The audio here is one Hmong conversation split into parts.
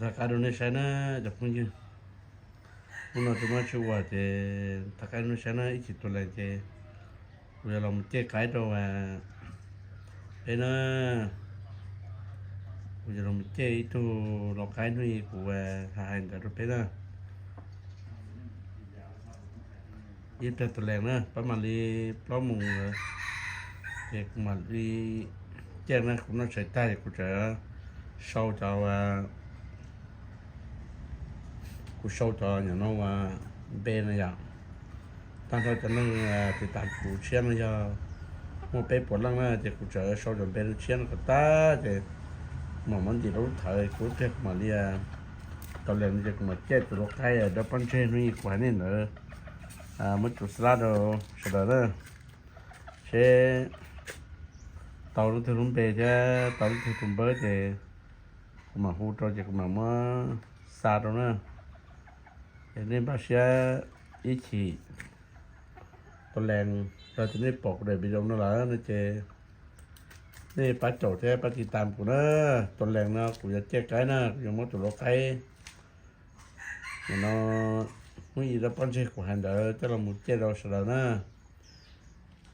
Tham qab rau nej saib na cov phooj ywg. Hnub no tsis muaj tsis ua ces tham qab rau nej saib na, ib chim tus lees ces kuv yuav los mus cej qaib rau peb na. Kuv yuav los mus cej ib tug lau qaib hnub i kuv hais ntawd rau peb na. Ib pliag tus lees na, pab mam li plaub moos lawm ces kuv mam li cej na. Kuv noj tshais tag ces kuv tseem sau cov kuv sau cov nyuam no ua npe no yom. Tag nrho cov neeg tiv tam kuv tshiab no yog muaj peb puas leej na, ces kuv tseem sau cov npe no tshiab no kom tag ces mam muab ntim rau lub thawv. Kuv ib pliag kuv mam li tau lees no ces kuv mam cej tus lau qaib dawb pob ntseg hnub i kuv hais nej ntawd muab tsuv xab lab rau sawv daws na. Seb tau leej twg lub npe thiab tau leej twg tus npawb ces kuv mam hu rau ces kuv mam muab xa rau na. Es nej npaj siab ib chim tus lees, yog tias nej pom kuv daim video no lawm no ces nej pab caum thiab pab tiv tam kuv na. Tus lees no kuv yuav cej qaib na, kuv yuav muab tus lau qaib no hnub i dawb pob ntseg kuv hais ntawd coj los mus cej rau sawv daws na.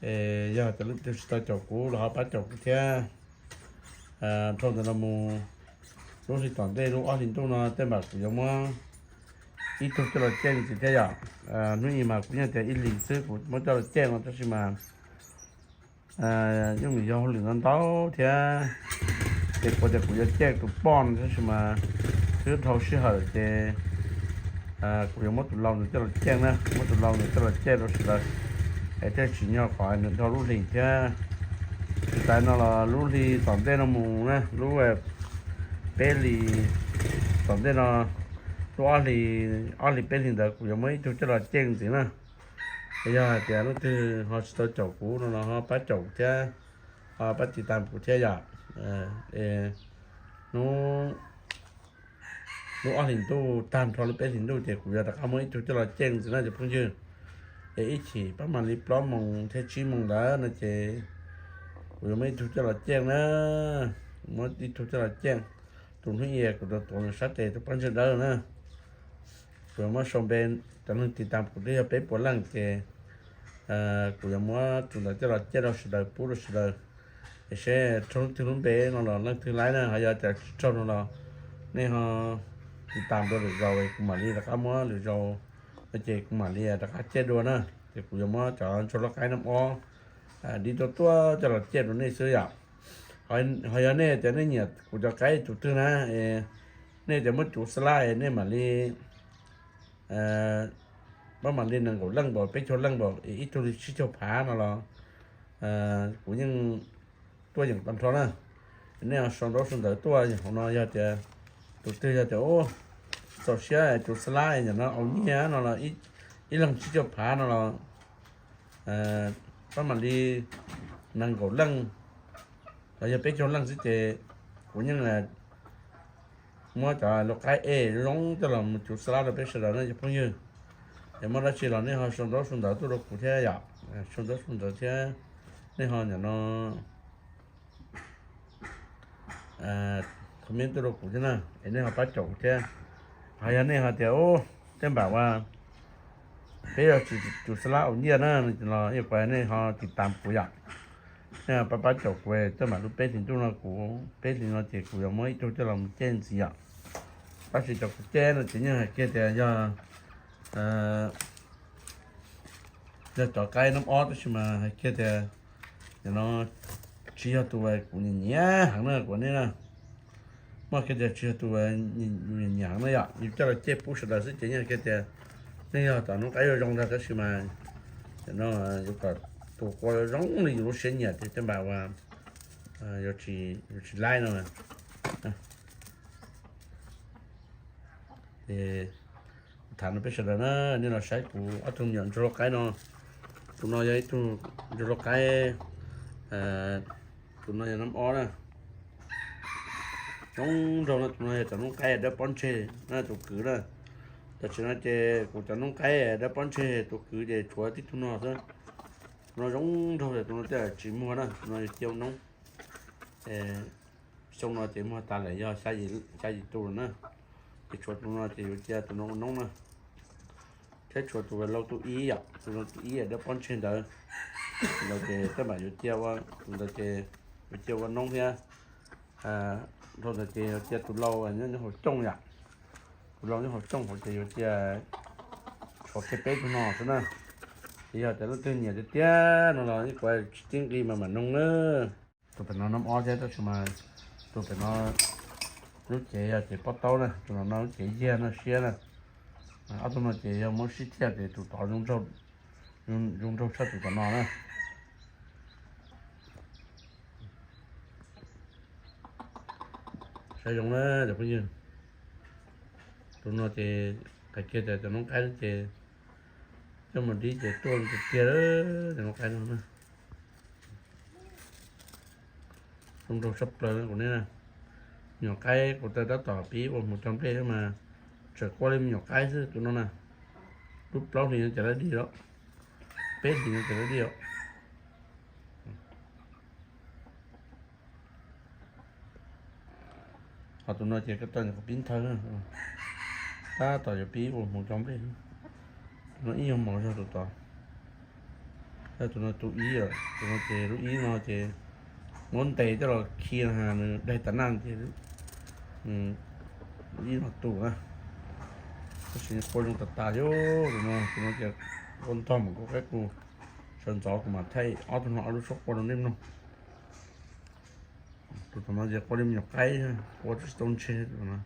Es yog tias leej twg tsis tau caum kuv los ho pab caum kuv thiab. Dhau ntawd no mus, lub hli tom ntej lub ob hlis ntuj no tej npam kuv yuav muab ib tug coj los cej ntxiv thiab yom. Hnub i mas kuv yeej tias ib hlis xwb kuv muab coj los cej no tab sis mas yeej vim yog hauj lwm ntau ntau thiab, ces kuv tias kuv yuav cej tus poj no tab sis mas twb dhau sij hawm ces kuv yuav muab tus lau ntawd coj los cej na, muab tus lau ntawd coj los cej rau sawv daws es thiaj tsim nyog kom nws dhau lub hlis thiab. Tsis tas no los lub hli tom ntej no mus na, lub peb hlis tom ntej no, lub ob hlis, ob hlis peb hlis ntawd kuv yuav muab ib tug coj los cej ntxiv na. Es yog hais tias leej twg ho tsis tau caum kuv no los ho pab caum thiab, ho pab tiv tam kuv thiab yom. Hnub lub ob hlis ntuj tag nrho lub peb hlis ntuj ces kuv yuav rov qab muab ib tug coj los cej ntxiv na cov phooj ywg. Es ib chim pab mam li plaub moos thiab tsib moos ntawd no ces kuv yuav muab ib tug coj los cej na, muab ib tug coj los cej. Tus hnub i kuv rau tuav nws sab tes tus pob ntseg dawb na. Kuv yuav muab sau npe, cov neeg tiv tam kuv twb yog peb puas leej ces kuv yuav muab tus ntawd coj los cej rau sawv daws pub rau sawv daws. Es seb raug leej twg lub npe no los leej twg laib na, ho yog tias tsis raug no los nej ho tiv tam dua lwm zaus kuv mam li rov qab muab lwm zaus no ces kuv mam li rov qab cej dua na. Ces kuv yuav muab cov ntsuag loj qaib nab ob dib tuaj tuaj coj los cej rau nej xwb yom. Ho yog nej tias nej nyiam kuv cov qaib tus twg na, nej tias muab cuv xab lab es nej mam li, pab mam li nees nkaum leej npaum peb caug leej npaum es ib tug li tsib caug phav no los kuv yeej tuaj yeem tag nrho na. Nej ho sau ntaub sau ntawv tuaj hauv no yog tias tus twg yog tias txaus siab cuv xab lab es nim no au nyiaj no los ib leeg tsib caug phav no los pab mam li nees nkaum leej los yog peb caug leej xwb ces kuv yeej muab cov lau qaib es zoo coj los mus cuv xab lab rau peb sawv daws na cov phooj ywg. Es muaj dab tsi los nej ho sau ntaub sau ntawv tuaj rau kuv thiab yom, sau ntaub sau ntawv thiab nej ho nim no comment tuaj rau kuv thiab na, es nej ho pab caum kuv thiab. Ho yog nej ho tias u, tej npam ua peb yuav tsis cuv xab lab au nyiaj na los ib yam kuv nej ho tiv tam kuv yom. Nej pab pab caum kuv, tej npam lub peb hlis ntuj no kuv peb hlis no ces kuv yuav muab ib tug coj los mus cej ntxiv yom. Tab sis cov kuv cej no ces yeej hais kiag tias yog, yog cov qaib nab ob tab sis mas hais kiag tias nim no tsis yog tus kuv nyiam nyiam heev na kuv nej na. Muaj kiag tias tsis yog tus nyiam nyiam heev na yom, yus coj los cej pub sawv daws xwb ces yeej hais kiag tias nej yog cov noob qaib zoo zoo ntag tab sis mas nim no yus kom tus qua zoo li yus lub siab nyiam ces tej npam ua yuav tsis laib no. Ces tham no peb sawv daws na, nej los saib kuv ob tug me nyuam ntsuag lau qaib no. Tus no yog ib tug ntsuag lau qaib, tus no yog nab ob na. Zoo nraug no, tus no yog cov noob qaib dawb pob ntseg na tus kwv na. Tam sim no ces kuv cov noob qaib dawb pob ntseg tus kwv ces tshuav tib tug no xwb. Tus no zoo nraug, tus no tej zaum tsis muag na, tus no yog cia noob. Xyoo no ces muag tas lawm yog xya yim tus lawm na. Ces tshuav tus no ces yuav cia tus no ua noob na. Thiab tshuav tus laus tus ib yom, tus laus tus ib yam dawb pob ntseg ntawd. Tus ntawd ces tej zaum yuav cia ua, tus ntawd ces yuav cia ua noob thiab. Dhau ntawd ces yuav cia tus laus nyob hauv cooj yom. Tus laus nyob hauv cooj hauv ces yuav cia tshuav kiag peb tug no xwb na. Ces yog tias leej twg nyiam tiag tiag no los kuv tsis tib nqi mas mam noog na. Tus pem no noob ob thiab tab sis mas tus pem no lub cev yog cev pob taub na, tus no no lub cev yag no siab na. Ob tug no ces yog muab sib thiaj ces tus tod zoo nraug tshaj tus tom no na. Saib zoo na cov phooj ywg. Tus no ces hais kiag tias cov noob qaib ces coj mus dib ces tuaj tiag tiag cov noob qaib no na. Zoo nraug tshaj plaws kuv ne na. Me nyuam qaib kuv tab tom pib ua hmoov cog nplej mas tseem quaj li me nyuam qaib xwb tus no na. Lub plaub hlis no ces lawv dig lawm, peb hlis no ces lawv dig lawm. Ho tus no ces koj tau nyuam qhuav pib nthawv, tab tom yuav pib ua hmoov cog nplej. Tus no ib nyuag mos zog tus tod. Tus no tus ib, tus no ces lub ib no ces muab ntes coj los khi no nws daig tas naj ces lub ib no tus na. Tab sis quaj zoo tas tas yom, tus no, tus no ces quaj ntog mas kuv qaib qus. Sawv ntxov kuv mam thaij ob tug no ob lub suab quaj rau nej mloog. Tus tom no ces quaj li me nyuam qaib, quaj tsis tau ntshe tus no.